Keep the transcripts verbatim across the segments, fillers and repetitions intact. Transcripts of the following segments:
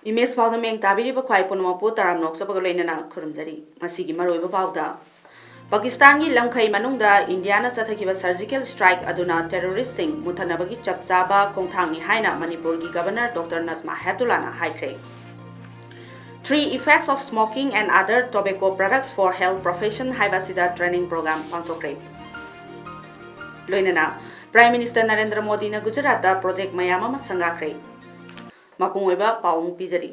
Image ꯄꯥꯎꯗꯝ ꯃꯌꯦꯡ ꯇꯥꯕꯤꯔꯤꯕ ꯈ꯭ꯋꯥꯏ ꯄꯨꯝꯅꯃꯛꯄꯨ ꯇꯔꯥꯝꯅ ꯑꯣꯛꯆꯕꯒ ꯂꯣꯏꯅꯅ ꯈꯨꯔꯨꯝꯖꯔꯤ꯫ ꯉꯁꯤꯒꯤ ꯃꯔꯨꯑꯣꯏꯕ ꯄꯥꯎꯗ, ꯄꯥꯀꯤꯁꯇꯥꯟꯒꯤ ꯂꯝꯈꯩ ꯃꯅꯨꯡꯗ ꯏꯟꯗꯤꯌꯥꯅ ꯆꯠꯊꯈꯤꯕ ꯁꯔꯖꯤꯀꯦꯜ ꯁ꯭ꯇ꯭ꯔꯥꯏꯛ ꯑꯗꯨꯅ ꯇꯦꯔꯣꯔꯤꯁ꯭ꯠꯁꯤꯡ ꯃꯨꯠꯊꯅꯕꯒꯤ ꯆꯞ ꯆꯥꯕ ꯈꯣꯡꯊꯥꯡꯅꯤ ꯍꯥꯏꯅ ꯃꯅꯤꯄꯨꯔꯒꯤ ꯒꯕꯔꯅꯔ ꯗꯣꯛꯇꯔ ꯅꯖꯃꯥ ꯍꯦꯞꯇꯨꯂꯥꯅ ꯍꯥꯏꯈ꯭ꯔꯦ꯫ Three effects of smoking and other tobacco products for health profession ꯍꯥꯏꯕ ꯑꯁꯤꯗ ꯇ꯭ꯔꯦꯅꯤꯡ ꯄ꯭ꯔꯣꯒ꯭ꯔꯥꯝ ꯄꯥꯡꯊꯣꯛꯈ꯭ꯔꯦ꯫ ꯂꯣꯏꯅꯅ ꯄ꯭ꯔꯥꯏꯝ ꯃꯤꯅꯤꯁꯇꯔ ꯅꯔꯦꯟꯗ꯭ꯔ ꯃꯣꯗꯤꯅ ꯒꯨꯖꯔꯥꯠꯇ ꯄ꯭ꯔꯣꯖꯦꯛ ꯃꯌꯥꯝ ꯑꯃ ꯁꯪꯒꯥꯈ꯭ꯔꯦ꯫ ꯃꯄꯨꯡ ꯑꯣꯏꯕ ꯄꯥꯎ ꯑꯃꯨꯛ ꯄꯤꯖꯔꯤ꯫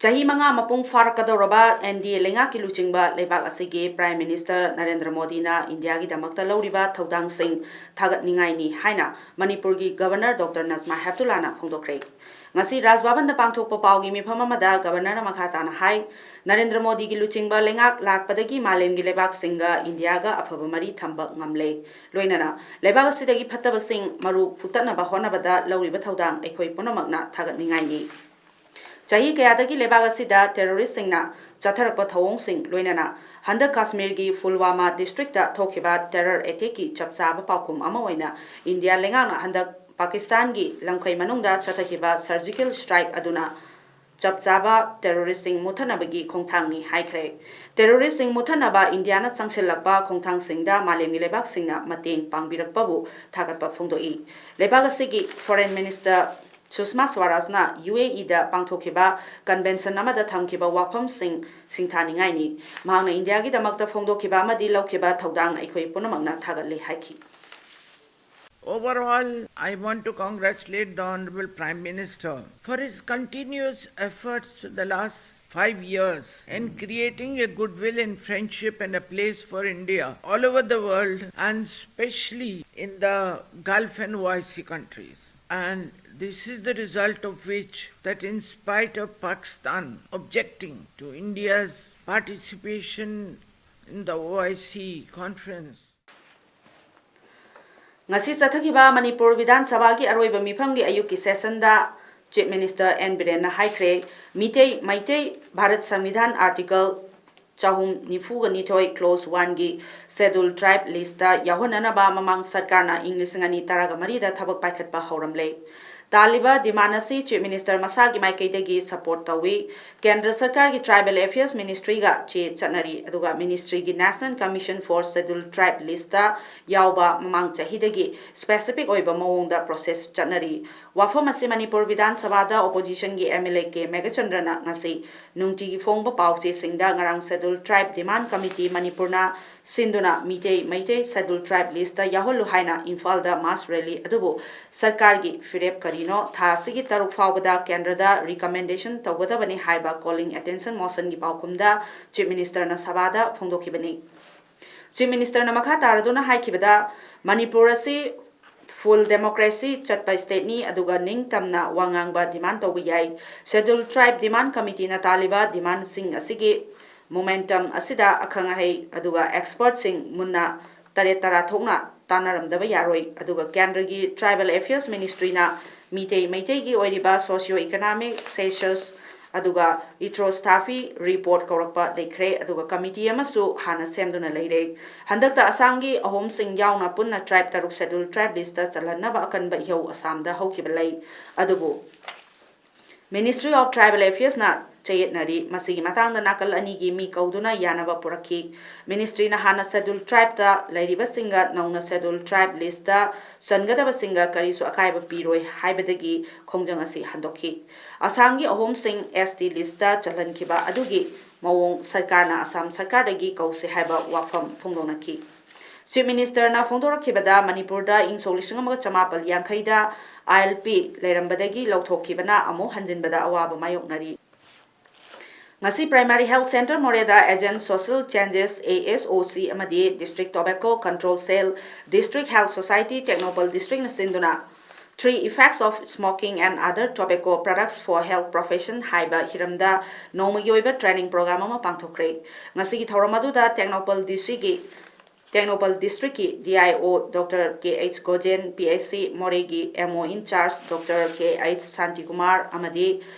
ꯆꯍꯤ ꯃꯉꯥ ꯃꯄꯨꯡ ꯐꯥꯔꯛꯀꯗꯧꯔꯕ ꯑꯦꯟ ꯗꯤ ꯑꯦ ꯂꯩꯉꯥꯛꯀꯤ ꯂꯨꯆꯤꯡꯕ ꯂꯩꯕꯥꯛ ꯑꯁꯤꯒꯤ ꯄ꯭ꯔꯥꯏꯝ ꯃꯤꯅꯤꯁꯇꯔ ꯅꯔꯦꯟꯗ꯭ꯔ ꯃꯣꯗꯤꯅ ꯏꯟꯗꯤꯌꯥꯒꯤꯗꯃꯛꯇ ꯂꯧꯔꯤꯕ ꯊꯧꯗꯥꯡꯁꯤꯡ ꯊꯥꯒꯠꯅꯤꯡꯉꯥꯏꯅꯤ ꯍꯥꯏꯅ ꯃꯅꯤꯄꯨꯔꯒꯤ ꯒꯕꯔꯅꯔ ꯗꯣꯛꯇꯔ ꯅꯖꯃꯥ ꯍꯦꯞꯇꯨꯂꯥꯅ ꯐꯣꯡꯗꯣꯛꯈ꯭ꯔꯦ꯫ ꯉꯁꯤ ꯔꯥꯖ ꯚꯕꯟꯗ ꯄꯥꯡꯊꯣꯛꯄ ꯄꯥꯎꯒꯤ ꯃꯤꯐꯝ ꯑꯃꯗ ꯒꯕꯔꯅꯔꯅ ꯃꯈꯥ ꯇꯥꯅ ꯍꯥꯏ, ꯅꯔꯦꯟꯗ꯭ꯔ ꯃꯣꯗꯤꯒꯤ ꯂꯨꯆꯤꯡꯕ ꯂꯩꯉꯥꯛ ꯂꯥꯛꯄꯗꯒꯤ ꯃꯥꯂꯦꯝꯒꯤ ꯂꯩꯕꯥꯛꯁꯤꯡꯒ ꯏꯟꯗꯤꯌꯥꯒ ꯑꯐꯕ ꯃꯔꯤ ꯊꯝꯕ ꯉꯝꯂꯦ꯫ ꯂꯣꯏꯅꯅ ꯂꯩꯕꯥꯛ ꯑꯁꯤꯗꯒꯤ ꯐꯠꯇꯕꯁꯤꯡ ꯃꯔꯨ ꯐꯨꯛꯇꯠꯅꯕ ꯍꯣꯠꯅꯕꯗ ꯂꯧꯔꯤꯕ ꯊꯧꯗꯥꯡ ꯑꯩꯈꯣꯏ ꯄꯨꯝꯅꯃꯛꯅ ꯊꯥꯒꯠꯅꯤꯡꯉꯥꯏꯅꯤ꯫ ꯆꯍꯤ ꯀꯌꯥꯗꯒꯤ ꯂꯩꯕꯥꯛ ꯑꯁꯤꯗ ꯇꯦꯔꯣꯔꯤꯁ꯭ꯠꯁꯤꯡꯅ ꯆꯠꯊꯔꯛꯄ ꯊꯧꯑꯣꯡꯁꯤꯡ, ꯂꯣꯏꯅꯅ ꯍꯟꯗꯛ ꯀꯥꯁꯃꯤꯔꯒꯤ ꯐꯨꯜꯋꯥꯃꯥ ꯗꯤꯁꯇ꯭ꯔꯤꯛꯇ ꯊꯣꯛꯈꯤꯕ ꯇꯦꯔꯔ ꯑꯦꯇꯦꯛꯀꯤ ꯆꯞ ꯆꯥꯕ ꯄꯥꯎꯈꯨꯝ ꯑꯃ ꯑꯣꯏꯅ ꯏꯟꯗꯤꯌꯥ ꯂꯩꯉꯥꯛꯅ ꯍꯟꯗꯛ ꯄꯥꯀꯤꯁꯇꯥꯟꯒꯤ ꯂꯝꯈꯩ ꯃꯅꯨꯡꯗ ꯆꯠꯊꯈꯤꯕ ꯁꯔꯖꯤꯀꯦꯜ ꯁ꯭ꯇ꯭ꯔꯥꯏꯛ ꯑꯗꯨꯅ ꯆꯞ ꯆꯥꯕ ꯇꯦꯔꯣꯔꯤꯁ꯭ꯠꯁꯤꯡ ꯃꯨꯠꯊꯅꯕꯒꯤ ꯈꯣꯡꯊꯥꯡꯅꯤ ꯍꯥꯏꯈ꯭ꯔꯦ꯫ ꯇꯦꯔꯣꯔꯤꯁ꯭ꯠꯁꯤꯡ ꯃꯨꯠꯊꯅꯕ ꯏꯟꯗꯤꯌꯥꯅ ꯆꯪꯁꯤꯜꯂꯛꯄ ꯈꯣꯡꯊꯥꯡꯁꯤꯡꯗ ꯃꯥꯂꯦꯝꯒꯤ ꯂꯩꯕꯥꯛꯁꯤꯡꯅ ꯃꯇꯦꯡ ꯄꯥꯡꯕꯤꯔꯛꯄꯕꯨ ꯊꯥꯒꯠꯄ ꯐꯣꯡꯗꯣꯛꯏ꯫ ꯂꯩꯕꯥꯛ ꯑꯁꯤꯒꯤ ꯐꯣꯔꯦꯟ ꯃꯤꯅꯤꯁꯇꯔ ꯁꯨꯁꯃꯥ ꯁ꯭ꯋꯥꯔꯥꯖꯅ ꯌꯨ ꯑꯦ ꯏꯗ ꯄꯥꯡꯊꯣꯛꯈꯤꯕ ꯀꯟꯚꯦꯟꯁꯟ ꯑꯃꯗ ꯊꯝꯈꯤꯕ ꯋꯥꯐꯝꯁꯤꯡ ꯁꯤꯡꯊꯥꯅꯤꯡꯉꯥꯏꯅꯤ꯫ ꯃꯍꯥꯛꯅ ꯏꯟꯗꯤꯌꯥꯒꯤꯗꯃꯛꯇ ꯐꯣꯡꯗꯣꯛꯈꯤꯕ ꯑꯃꯗꯤ ꯂꯧꯈꯤꯕ ꯊꯧꯗꯥꯡ ꯑꯩꯈꯣꯏ ꯄꯨꯝꯅꯃꯛꯅ ꯊꯥꯒꯠꯂꯤ ꯍꯥꯏꯈꯤ꯫ Overall, I want to congratulate the Honorable Prime Minister for his continuous efforts for the last five years in creating a goodwill and friendship and a place for India all over the world, and especially in the Gulf and O I C countries. And This is the result of which, that in spite of Pakistan objecting to India's participation in the O I C conference, ꯉꯁꯤ ꯆꯠꯊꯈꯤꯕ ꯃꯅꯤꯄꯨꯔ ꯕꯤꯙꯥꯟ ꯁꯚꯥꯒꯤ ꯑꯔꯣꯏꯕ ꯃꯤꯐꯝꯒꯤ ꯑꯌꯨꯛꯀꯤ ꯁꯦꯁꯟꯗ Chief Minister N ꯕꯤꯔꯦꯟꯅ ꯍꯥꯏꯈ꯭ꯔꯦ, Meitei Meitei Bharat ꯁꯪꯕꯤꯙꯥꯟ Article ꯆꯍꯨꯝ ꯅꯤꯐꯨꯒ ꯅꯤꯊꯣꯏ Clause one ꯒꯤ Scheduled Tribe list ꯇ ꯌꯥꯎꯍꯟꯅꯅꯕ ꯃꯃꯥꯡ ꯁꯔꯀꯥꯔꯅ ꯏꯪ ꯂꯤꯁꯤꯡ ꯑꯅꯤ ꯇꯔꯥꯒ ꯃꯔꯤꯗ ꯊꯕꯛ ꯄꯥꯏꯈꯠꯄ ꯍꯧꯔꯝꯂꯦ꯫ ꯇꯥꯜꯂꯤꯕ demand ꯑꯁꯤ Chief Minister ꯃꯁꯥꯒꯤ ꯃꯥꯏꯀꯩꯗꯒꯤ support ꯇꯧꯏ꯫ ꯀꯦꯟꯗ꯭ꯔ ꯁꯔꯀꯥꯔꯒꯤ Tribal Affairs Ministry ꯒ ꯆꯦ ꯆꯠꯅꯔꯤ, ꯑꯗꯨꯒ ministry ꯒꯤ National Commission for Scheduled Tribe list ꯇ ꯌꯥꯎꯕ ꯃꯃꯥꯡ ꯆꯍꯤꯗꯒꯤ specific ꯑꯣꯏꯕ ꯃꯑꯣꯡꯗ process ꯆꯠꯅꯔꯤ꯫ ꯋꯥꯐꯝ ꯑꯁꯤ ꯃꯅꯤꯄꯨꯔ ꯕꯤꯙꯥꯟ ꯁꯚꯥꯗ opposition ꯒꯤ M L A ꯀꯦ ꯃꯦꯘꯆꯟꯗ꯭ꯔꯅ ꯉꯁꯤ ꯅꯨꯡꯇꯤꯒꯤ ꯐꯣꯡꯕ ꯄꯥꯎꯆꯦꯁꯤꯡꯗ ꯉꯔꯥꯡ Scheduled Tribe Demand Committee ꯃꯅꯤꯄꯨꯔꯅ ꯁꯤꯟꯗꯨꯅ Meitei Meitei Scheduled Tribe list ꯇ ꯌꯥꯎꯍꯜꯂꯨ ꯍꯥꯏꯅ ꯏꯝꯐꯥꯜꯗ mass rally ꯑꯗꯨꯕꯨ ꯁꯔꯀꯥꯔꯒꯤ ꯐꯤꯔꯦꯞ ꯀꯔꯤꯅꯣ, ꯊꯥ ꯑꯁꯤꯒꯤ ꯇꯔꯨꯛ ꯐꯥꯎꯕꯗ ꯀꯦꯟꯗ꯭ꯔꯗ recommendation ꯇꯧꯒꯗꯕꯅꯤ ꯍꯥꯏꯕ calling attention motion ꯒꯤ ꯄꯥꯎꯈꯨꯝꯗ Chief Minister ꯅ ꯁꯚꯥꯗ ꯐꯣꯡꯗꯣꯛꯈꯤꯕꯅꯤ꯫ Chief Minister ꯅ ꯃꯈꯥ ꯇꯥꯔꯗꯨꯅ ꯍꯥꯏꯈꯤꯕꯗ, ꯃꯅꯤꯄꯨꯔ ꯑꯁꯤ full democracy ꯆꯠꯄ state ꯅꯤ, ꯑꯗꯨꯒ ꯅꯤꯡꯇꯝꯅ ꯋꯥ ꯉꯥꯡꯕ demand ꯇꯧꯕ ꯌꯥꯏ꯫ Scheduled Tribe Demand Committee ꯅ ꯇꯥꯜꯂꯤꯕ demand ꯁꯤꯡ ꯑꯁꯤꯒꯤ momentum ꯑꯁꯤꯗ ꯑꯈꯪ ꯑꯍꯩ ꯑꯗꯨꯒ expert ꯁꯤꯡ ꯃꯨꯟꯅ ꯇꯔꯦꯠ ꯇꯔꯥ ꯊꯣꯛꯅ ꯇꯥꯟꯅꯔꯝꯗꯕ ꯌꯥꯔꯣꯏ꯫ ꯑꯗꯨꯒ ꯀꯦꯟꯗ꯭ꯔꯒꯤ Tribal Affairs Ministry ꯅ ꯃꯤꯇꯩ ꯃꯩꯇꯩꯒꯤ ꯑꯣꯏꯔꯤꯕ socio economic census ꯑꯗꯨꯒ ethnography report ꯀꯧꯔꯛꯄ ꯂꯩꯈ꯭ꯔꯦ, ꯑꯗꯨꯒ committee ꯑꯃꯁꯨ ꯍꯥꯟꯅ ꯁꯦꯝꯗꯨꯅ ꯂꯩꯔꯦ꯫ ꯍꯟꯗꯛꯇ ꯑꯁꯥꯝꯒꯤ ꯑꯍꯣꯝꯁꯤꯡ ꯌꯥꯎꯅ ꯄꯨꯟꯅ tribe ꯇꯔꯨꯛ Scheduled Tribe list ꯇ ꯆꯜꯍꯟꯅꯕ ꯑꯀꯟꯕ ꯏꯍꯧ ꯑꯁꯥꯝꯗ ꯍꯧꯈꯤꯕ ꯂꯩ꯫ ꯑꯗꯨꯕꯨ Ministry of Tribal Affairs ꯅ ꯆꯌꯦꯠꯅꯔꯤ꯫ ꯃꯁꯤꯒꯤ ꯃꯇꯥꯡꯗ ꯅꯥꯀꯜ ꯑꯅꯤꯒꯤ ꯃꯤ ꯀꯧꯗꯨꯅ ꯌꯥꯅꯕ ꯄꯨꯔꯛꯈꯤ꯫ Ministry ꯅ ꯍꯥꯟꯅ Scheduled Tribe ꯇ ꯂꯩꯔꯤꯕꯁꯤꯡꯒ ꯅꯧꯅ Scheduled Tribe list ꯇ ꯆꯟꯒꯗꯕꯁꯤꯡꯒ ꯀꯔꯤꯁꯨ ꯑꯀꯥꯏꯕ ꯄꯤꯔꯣꯏ ꯍꯥꯏꯕꯗꯒꯤ ꯈꯣꯡꯖꯪ ꯑꯁꯤ ꯍꯟꯗꯣꯛꯈꯤ꯫ ꯑꯁꯥꯝꯒꯤ ꯑꯍꯣꯝꯁꯤꯡ S T list ꯇ ꯆꯜꯍꯟꯈꯤꯕ ꯑꯗꯨꯒꯤ ꯃꯑꯣꯡ ꯁꯔꯀꯥꯔꯅ ꯑꯁꯥꯝ ꯁꯔꯀꯥꯔꯗꯒꯤ ꯀꯧꯁꯤ ꯍꯥꯏꯕ ꯋꯥꯐꯝ ꯐꯣꯡꯗꯣꯛꯅꯈꯤ꯫ Chief Minister ꯅ ꯐꯣꯡꯗꯣꯔꯛꯈꯤꯕꯗ, ꯃꯅꯤꯄꯨꯔꯗ ꯏꯪ ꯁꯣꯛ ꯂꯤꯁꯤꯡ ꯑꯃꯒ ꯆꯃꯥꯄꯜ ꯌꯥꯡꯈꯩꯗ I L P ꯂꯩꯔꯝꯕꯗꯒꯤ ꯂꯧꯊꯣꯛꯈꯤꯕꯅ ꯑꯃꯨꯛ ꯍꯟꯖꯤꯟꯕꯗ ꯑꯋꯥꯕ ꯃꯥꯌꯣꯛꯅꯔꯤ꯫ ꯉꯁꯤ Primary Health Centre ꯃꯣꯔꯦꯗ Agent Social Changes, A S O C, ꯑꯃꯗꯤ District Tobacco Control Cell, District Health Society, Tengnoupal District ꯅ ꯁꯤꯟꯗꯨꯅ Three Effects of Smoking and Other Tobacco Products for Health Profession ꯍꯥꯏꯕ ꯍꯤꯔꯝꯗ ꯅꯣꯡꯃꯒꯤ ꯑꯣꯏꯕ training program ꯑꯃ ꯄꯥꯡꯊꯣꯛꯈ꯭ꯔꯦ꯫ ꯉꯁꯤꯒꯤ ꯊꯧꯔꯝ ꯑꯗꯨꯗ ꯇꯦꯡꯅꯧꯄꯜ ꯗꯤꯁꯇ꯭ꯔꯤꯛꯀꯤ ꯇꯦꯡꯅꯧꯄꯜ ꯗꯤꯁꯇ꯭ꯔꯤꯛꯀꯤ D I O Doctor K H Gojen, P H C ꯃꯣꯔꯦꯒꯤ M O in charge Doctor K H Shantikumar ꯑꯃꯗꯤ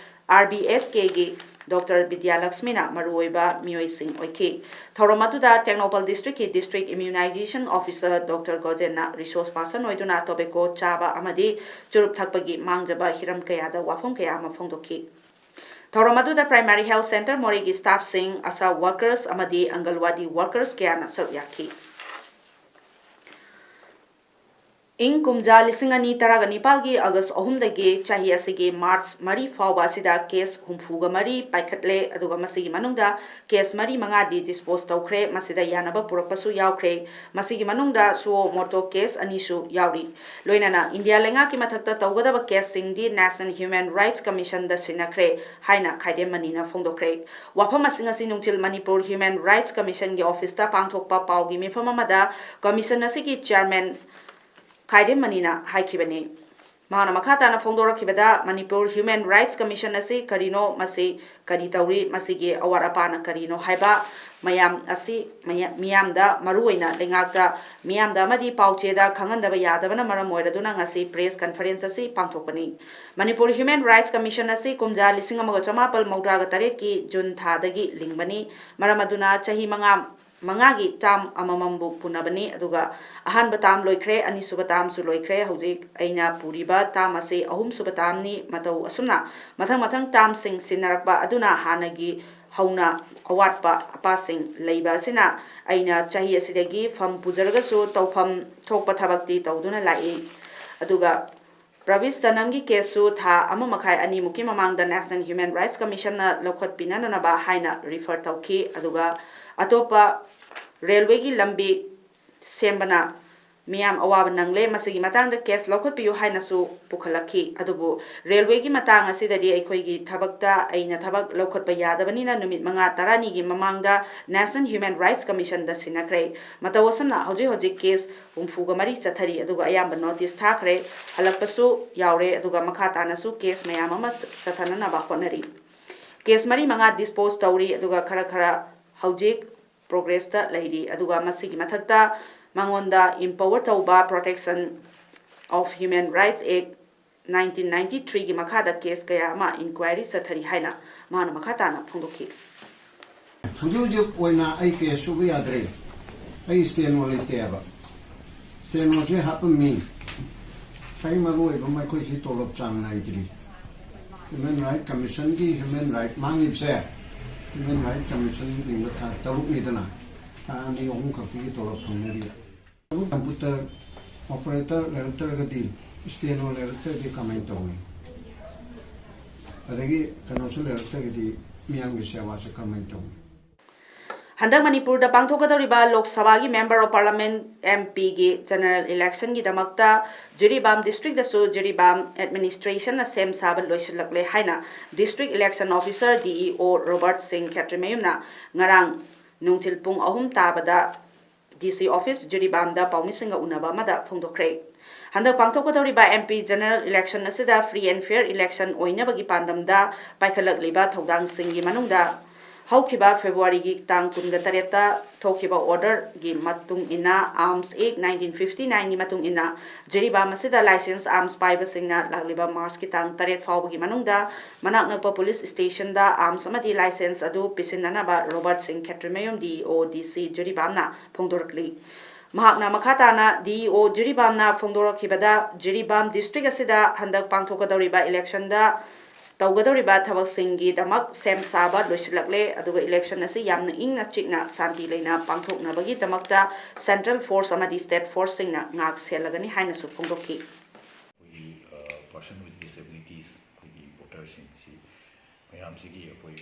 R B S Kꯒꯤ Doctor ꯕꯤꯗ꯭ꯌꯥꯂꯛꯁꯃꯤꯅ ꯃꯔꯨꯑꯣꯏꯕ ꯃꯤꯑꯣꯏꯁꯤꯡ ꯑꯣꯏꯈꯤ꯫ ꯊꯧꯔꯝ ꯑꯗꯨꯗ ꯇꯦꯡꯅꯧꯄꯜ ꯗꯤꯁꯇ꯭ꯔꯤꯛꯀꯤ District Immunization Officer Doctor ꯒꯣꯖꯦꯟꯅ resource person ꯑꯣꯏꯗꯨꯅ tobacco ꯆꯥꯕ ꯑꯃꯗꯤ ꯆꯨꯔꯨꯞ ꯊꯛꯄꯒꯤ ꯃꯥꯡꯖꯕ ꯍꯤꯔꯝ ꯀꯌꯥꯗ ꯋꯥꯐꯝ ꯀꯌꯥ ꯑꯃ ꯐꯣꯡꯗꯣꯛꯈꯤ꯫ ꯊꯧꯔꯝ ꯑꯗꯨꯗ Primary Health Centre ꯃꯣꯔꯦꯒꯤ staffꯁꯤꯡ, ASHA workers ꯑꯃꯗꯤ ꯑꯪꯒꯜꯋꯥꯗꯤ workers ꯀꯌꯥꯅ ꯁꯔꯨꯛ ꯌꯥꯈꯤ꯫ ꯏꯪ ꯀꯨꯝꯖꯥ ꯂꯤꯁꯤꯡ ꯑꯅꯤ ꯇꯔꯥꯒ ꯅꯤꯄꯥꯜꯒꯤ August ꯑꯍꯨꯝꯗꯒꯤ ꯆꯍꯤ ꯑꯁꯤꯒꯤ March ꯃꯔꯤ ꯐꯥꯎꯕ ꯑꯁꯤꯗ case ꯍꯨꯝꯐꯨꯒ ꯃꯔꯤ ꯄꯥꯏꯈꯠꯂꯦ, ꯑꯗꯨꯒ ꯃꯁꯤꯒꯤ ꯃꯅꯨꯡꯗ case ꯃꯔꯤ ꯃꯉꯥꯗꯤ dispose ꯇꯧꯈ꯭ꯔꯦ, ꯃꯁꯤꯗ ꯌꯥꯅꯕ ꯄꯨꯔꯛꯄꯁꯨ ꯌꯥꯎꯈ꯭ꯔꯦ꯫ ꯃꯁꯤꯒꯤ ꯃꯅꯨꯡꯗ suo motu case ꯑꯅꯤꯁꯨ ꯌꯥꯎꯔꯤ꯫ ꯂꯣꯏꯅꯅ ꯏꯟꯗꯤꯌꯥ ꯂꯩꯉꯥꯛꯀꯤ ꯃꯊꯛꯇ ꯇꯧꯒꯗꯕ caseꯁꯤꯡꯗꯤ National Human Rights Commissionꯗ ꯁꯤꯟꯅꯈ꯭ꯔꯦ ꯍꯥꯏꯅ ꯈꯥꯏꯗꯦꯝ ꯃꯅꯤꯅ ꯐꯣꯡꯗꯣꯛꯈ꯭ꯔꯦ꯫ ꯋꯥꯐꯝ ꯑꯁꯤꯡ ꯑꯁꯤ ꯅꯨꯡꯊꯤꯜ ꯃꯅꯤꯄꯨꯔ Human Rights Commissionꯒꯤ officeꯇ ꯄꯥꯡꯊꯣꯛꯄ ꯄꯥꯎꯒꯤ ꯃꯤꯐꯝ ꯑꯃꯗ commission ꯑꯁꯤꯒꯤ chairman ꯈꯥꯏꯗꯦꯝ ꯃꯅꯤꯅ ꯍꯥꯏꯈꯤꯕꯅꯤ꯫ ꯃꯍꯥꯛꯅ ꯃꯈꯥ ꯇꯥꯅ ꯐꯣꯡꯗꯣꯔꯛꯈꯤꯕꯗ, ꯃꯅꯤꯄꯨꯔ Human Rights Commission ꯑꯁꯤ ꯀꯔꯤꯅꯣ, ꯃꯁꯤ ꯀꯔꯤ ꯇꯧꯔꯤ, ꯃꯁꯤꯒꯤ ꯑꯋꯥꯠ ꯑꯄꯥꯅ ꯀꯔꯤꯅꯣ ꯍꯥꯏꯕ ꯃꯌꯥꯝ ꯑꯁꯤ ꯃꯌꯥ-, ꯃꯤꯌꯥꯝꯗ, ꯃꯔꯨꯑꯣꯏꯅ ꯂꯩꯉꯥꯛꯇ, ꯃꯤꯌꯥꯝꯗ ꯑꯃꯗꯤ ꯄꯥꯎꯆꯦꯗ ꯈꯪꯍꯟꯗꯕ ꯌꯥꯗꯕꯅ ꯃꯔꯝ ꯑꯣꯏꯔꯗꯨꯅ ꯉꯁꯤ press conference ꯑꯁꯤ ꯄꯥꯡꯊꯣꯛꯄꯅꯤ꯫ ꯃꯅꯤꯄꯨꯔ Human Rights Commission ꯑꯁꯤ ꯀꯨꯝꯖꯥ ꯂꯤꯁꯤꯡ ꯑꯃꯒ ꯆꯃꯥꯄꯜ ꯃꯧꯗ꯭ꯔꯥꯒ ꯇꯔꯦꯠꯀꯤ June ꯊꯥꯗꯒꯤ ꯂꯤꯡꯕꯅꯤ꯫ ꯃꯔꯝ ꯑꯗꯨꯅ ꯆꯍꯤ ꯃꯉꯥ ꯃꯉꯥꯒꯤ term ꯑꯃꯃꯝꯕꯨ ꯄꯨꯅꯕꯅꯤ, ꯑꯗꯨꯒ ꯑꯍꯥꯟꯕ term ꯂꯣꯏꯈ꯭ꯔꯦ, ꯑꯅꯤꯁꯨꯕ termꯁꯨ ꯂꯣꯏꯈ꯭ꯔꯦ꯫ ꯍꯧꯖꯤꯛ ꯑꯩꯅ ꯄꯨꯔꯤꯕ term ꯑꯁꯤ ꯑꯍꯨꯝꯁꯨꯕ termꯅꯤ꯫ ꯃꯇꯧ ꯑꯁꯨꯝꯅ ꯃꯊꯪ ꯃꯊꯪ termꯁꯤꯡ ꯁꯤꯟꯅꯔꯛꯄ ꯑꯗꯨꯅ ꯍꯥꯟꯅꯒꯤ ꯍꯧꯅ ꯑꯋꯥꯠꯄ ꯑꯄꯥꯁꯤꯡ ꯂꯩꯕ ꯑꯁꯤꯅ ꯑꯩꯅ ꯆꯍꯤ ꯑꯁꯤꯗꯒꯤ ꯐꯝ ꯄꯨꯖꯔꯒꯁꯨ ꯇꯧꯐꯝ ꯊꯣꯛꯄ ꯊꯕꯛꯇꯤ ꯇꯧꯗꯨꯅ ꯂꯥꯛꯏ꯫ ꯑꯗꯨꯒ ꯄ꯭ꯔꯕꯤꯁ ꯆꯅꯝꯒꯤ caseꯁꯨ ꯊꯥ ꯑꯃ ꯃꯈꯥꯏ ꯑꯅꯤꯃꯨꯛꯀꯤ ꯃꯃꯥꯡꯗ National Human Rights Commissionꯅ ꯂꯧꯈꯠꯄꯤꯅꯅꯕ ꯍꯥꯏꯅ refer ꯇꯧꯈꯤ꯫ ꯑꯗꯨꯒ ꯑꯇꯣꯞꯄ railwayꯒꯤ ꯂꯝꯕꯤ ꯁꯦꯝꯕꯅ ꯃꯤꯌꯥꯝ ꯑꯋꯥꯕ ꯅꯪꯂꯦ꯫ ꯃꯁꯤꯒꯤ ꯃꯇꯥꯡꯗ ꯀꯦꯁ ꯂꯧꯈꯠꯄꯤꯌꯨ ꯍꯥꯏꯅꯁꯨ ꯄꯨꯈꯠꯂꯛꯈꯤ꯫ ꯑꯗꯨꯕꯨ ꯔꯦꯜꯋꯦꯒꯤ ꯃꯇꯥꯡ ꯑꯁꯤꯗꯗꯤ ꯑꯩꯈꯣꯏꯒꯤ ꯊꯕꯛꯇ ꯑꯩꯅ ꯊꯕꯛ ꯂꯧꯈꯠꯄ ꯌꯥꯗꯕꯅꯤꯅ ꯅꯨꯃꯤꯠ ꯃꯉꯥ ꯇꯔꯥꯅꯤꯒꯤ ꯃꯃꯥꯡꯗ National Human Rights Commissionꯗ ꯁꯤꯟꯅꯈ꯭ꯔꯦ꯫ ꯃꯇꯧ ꯑꯁꯨꯝꯅ ꯍꯧꯖꯤꯛ ꯍꯧꯖꯤꯛ ꯀꯦꯁ ꯍꯨꯝꯐꯨꯒ ꯃꯔꯤ ꯆꯠꯊꯔꯤ, ꯑꯗꯨꯒ ꯑꯌꯥꯝꯕ ꯅꯣꯇꯤꯁ ꯊꯥꯈ꯭ꯔꯦ, ꯍꯜꯂꯛꯄꯁꯨ ꯌꯥꯎꯔꯦ, ꯑꯗꯨꯒ ꯃꯈꯥ ꯇꯥꯅꯁꯨ ꯀꯦꯁ ꯃꯌꯥꯝ ꯑꯃ ꯆꯠꯊꯅꯅꯕ ꯍꯣꯠꯅꯔꯤ꯫ ꯀꯦꯁ ꯃꯔꯤ ꯃꯉꯥ ꯗꯤꯁꯄꯣꯖ ꯇꯧꯔꯤ, ꯑꯗꯨꯒ ꯈꯔ ꯈꯔ ꯍꯧꯖꯤꯛ ꯄ꯭ꯔꯣꯒ꯭ꯔꯦꯁꯇ ꯂꯩꯔꯤ꯫ ꯑꯗꯨꯒ ꯃꯁꯤꯒꯤ ꯃꯊꯛꯇ ꯃꯉꯣꯟꯗ empower ꯇꯧꯕ Protection of Human Rights Act nineteen ninety threeꯒꯤ ꯃꯈꯥꯗ ꯀꯦꯁ ꯀꯌꯥ ꯑꯃ ꯏꯟꯀ꯭ꯋꯥꯏꯔꯤ ꯆꯠꯊꯔꯤ ꯍꯥꯏꯅ ꯃꯥꯅ ꯃꯈꯥ ꯇꯥꯅ ꯐꯣꯡꯗꯣꯛꯈꯤ꯫ ꯍꯧꯖꯤꯛ ꯍꯧꯖꯤꯛ ꯑꯣꯏꯅ ꯑꯩ ꯀꯦꯁ ꯁꯨꯕ ꯌꯥꯗ꯭ꯔꯦ꯫ ꯑꯩ ꯁ꯭ꯇꯦꯅꯣ ꯂꯩꯇꯦꯕ꯫ ꯁ꯭ꯇꯦꯅꯣꯁꯦ ꯍꯥꯞꯄꯝꯃꯤ꯫ ꯈ꯭ꯋꯥꯏ ꯃꯔꯨ ꯑꯣꯏꯕ ꯑꯃ ꯑꯩꯈꯣꯏꯁꯤ ꯇꯣꯂꯣꯞ ꯆꯥꯡ ꯅꯥꯏꯗ꯭ꯔꯤ꯫ ꯍ꯭ꯌꯨꯃꯦꯟ ꯔꯥꯏꯠ ꯀꯃꯤꯁꯟꯒꯤ ꯍ꯭ꯌꯨꯃꯦꯟ ꯔꯥꯏꯠ ꯃꯥꯡꯉꯤꯕꯁꯦ ꯍ꯭ꯌꯨꯃꯦꯟ ꯔꯥꯏꯠ ꯀꯃꯤꯁꯟ ꯂꯤꯡꯕ ꯊꯥ ꯇꯔꯨꯛꯅꯤꯗꯅ ꯊꯥ ꯑꯅꯤ ꯑꯍꯨꯝ ꯈꯛꯇꯒꯤ ꯇꯣꯂꯣꯞ ꯐꯪꯅꯔꯤ꯫ ꯀꯝꯄ꯭ꯌꯨꯇꯔ ꯑꯣꯄꯔꯦꯇꯔ ꯂꯩꯔꯛꯇ꯭ꯔꯒꯗꯤ ꯁ꯭ꯇꯦꯅꯣ ꯂꯩꯔꯛꯇ꯭ꯔꯒꯗꯤ ꯀꯃꯥꯏꯅ ꯇꯧꯅꯤ? ꯑꯗꯒꯤ ꯀꯩꯅꯣꯁꯨ ꯂꯩꯔꯛꯇ꯭ꯔꯒꯗꯤ ꯃꯤꯌꯥꯝꯒꯤ ꯁꯦꯕꯥꯁꯨ ꯀꯃꯥꯏꯅ ꯇꯧꯅꯤ? ꯍꯟꯗꯛ ꯃꯅꯤꯄꯨꯔꯗ ꯄꯥꯡꯊꯣꯛꯀꯗꯧꯔꯤꯕ ꯂꯣꯛ ꯁꯚꯥꯒꯤ Member of Parliament MPꯒꯤ general electionꯒꯤꯗꯃꯛꯇ Jiribam districtꯇꯁꯨ Jiribam administrationꯅ ꯁꯦꯝ ꯁꯥꯕ ꯂꯣꯏꯁꯤꯜꯂꯛꯂꯦ ꯍꯥꯏꯅ District Election Officer DEO Robert ꯁꯤꯡ ꯈꯦꯇ꯭ꯔꯤꯃꯌꯨꯝꯅ ꯉꯔꯥꯡ ꯅꯨꯡꯊꯤꯜ ꯄꯨꯡ ꯑꯍꯨꯝ ꯇꯥꯕꯗ DC office ꯖꯤꯔꯤꯕꯥꯝꯗ ꯄꯥꯎꯃꯤꯁꯤꯡꯒ ꯎꯅꯕ ꯑꯃꯗ ꯐꯣꯡꯗꯣꯛꯈ꯭ꯔꯦ꯫ ꯍꯟꯗꯛ ꯄꯥꯡꯊꯣꯛꯀꯗꯧꯔꯤꯕ MP general election ꯑꯁꯤꯗ free and fair election ꯑꯣꯏꯅꯕꯒꯤ ꯄꯥꯟꯗꯝꯗ ꯄꯥꯏꯈꯠꯂꯛꯂꯤꯕ ꯊꯧꯗꯥꯡꯁꯤꯡꯒꯤ ꯃꯅꯨꯡꯗ ꯍꯧꯈꯤꯕ Februaryꯒꯤ ꯇꯥꯡ ꯀꯨꯟꯒ ꯇꯔꯦꯠꯇ ꯊꯣꯛꯈꯤꯕ orderꯒꯤ ꯃꯇꯨꯡ ꯏꯟꯅ Arms Act nineteen fifty nineꯒꯤ ꯃꯇꯨꯡ ꯏꯟꯅ ꯖꯤꯔꯤꯕꯥꯝ ꯑꯁꯤꯗ license arms ꯄꯥꯏꯕꯁꯤꯡꯅ ꯂꯥꯛꯂꯤꯕ Marchꯀꯤ ꯇꯥꯡ ꯇꯔꯦꯠ ꯐꯥꯎꯕꯒꯤ ꯃꯅꯨꯡꯗ ꯃꯅꯥꯛ ꯅꯛꯄ police stationꯗ arms ꯑꯃꯗꯤ license ꯑꯗꯨ ꯄꯤꯁꯤꯟꯅꯅꯕ ꯔꯣꯕꯔꯠ ꯁꯤꯡ ꯈꯦꯇ꯭ꯔꯤꯃꯌꯨꯝ DEO DC ꯖꯤꯔꯤꯕꯥꯝꯅ ꯐꯣꯡꯗꯣꯔꯛꯂꯤ꯫ ꯃꯍꯥꯛꯅ ꯃꯈꯥ ꯇꯥꯅ DEO ꯖꯤꯔꯤꯕꯥꯝꯅ ꯐꯣꯡꯗꯣꯔꯛꯈꯤꯕꯗ, ꯖꯤꯔꯤꯕꯥꯝ district ꯑꯁꯤꯗ ꯍꯟꯗꯛ ꯄꯥꯡꯊꯣꯛꯀꯗꯧꯔꯤꯕ electionꯗ ꯇꯧꯒꯗꯧꯔꯤꯕ ꯊꯕꯛꯁꯤꯡꯒꯤꯗꯃꯛ ꯁꯦꯝ ꯁꯥꯕ ꯂꯣꯏꯁꯤꯜꯂꯛꯂꯦ, ꯑꯗꯨꯒ election ꯑꯁꯤ ꯌꯥꯝꯅ ꯏꯪꯅ ꯆꯤꯛꯅ ꯁꯥꯟꯇꯤ ꯂꯩꯅ ꯄꯥꯡꯊꯣꯛꯅꯕꯒꯤꯗꯃꯛꯇ central force ꯑꯃꯗꯤ state forceꯁꯤꯡꯅ ꯉꯥꯛ ꯁꯦꯜꯂꯒꯅꯤ ꯍꯥꯏꯅꯁꯨ ꯐꯣꯡꯗꯣꯛꯈꯤ꯫ ꯑꯩꯈꯣꯏꯒꯤ person with disabilities ꯑꯩꯈꯣꯏꯒꯤ ꯚꯣꯇꯔꯁꯤꯡꯁꯤ ꯃꯌꯥꯝꯁꯤꯒꯤ ꯑꯩꯈꯣꯏ